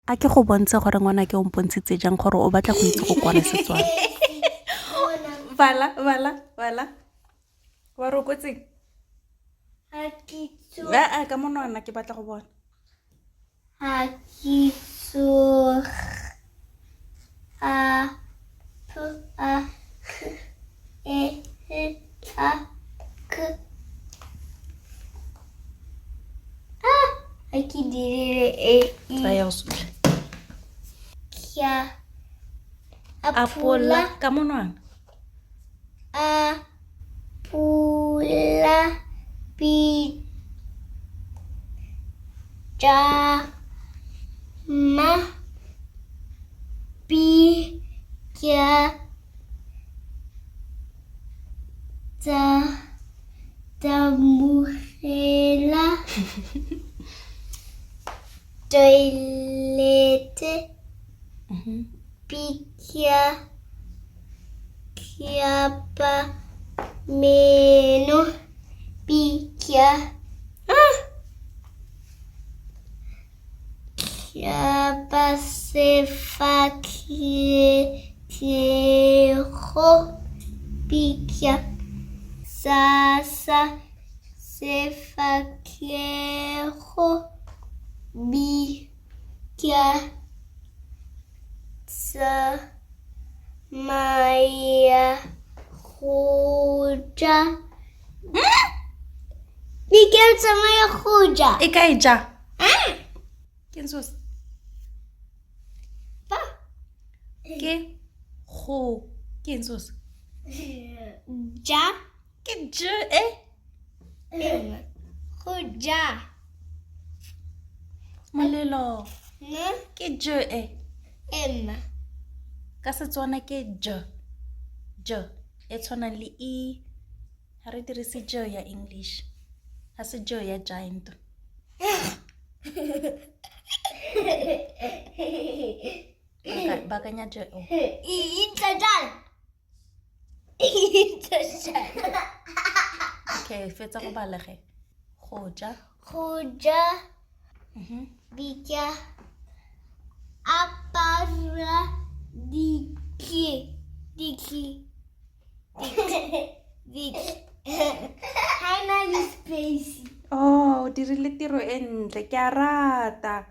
A ke go bontshe gore ngwanake o mpontshitse jang gore o batla go itse go kwala Setswana. Bala, bala, bala. Wa re o kwetseng? Aa, ka monwana ke batla go bona. Ha ke tsoga. A P A K E L A K. Ah, ha ke dirile e I. Tsaya o sutlhe. Kya. Apola ka monwana. A pula bi ja ma bi kya tsa tabogela toilete Pikia Kiapa meno pikia ah! Kiapa sefatlhego pikia sasa sefatlhego bikia tsamaya go ja. Di ke tsamaya go ja. E kae ja? Ke eng seo se? Fa. Ke go ke eng seo se? Ja. Ke j e. Go ja. Molelo. Ne? Ke j e. M. Ka Setswana ke j. J e tshwanang le e. Ga re dirise j ya English. Ga se j ya giant. Bakanya j o. E tla jang? Okay, fetsa go bala ge. Go ja. Go ja. Bitsa apara dikhi dikhi dikhi. Ha na le space. Oh, o dirile tiro e ntle, ke a rata.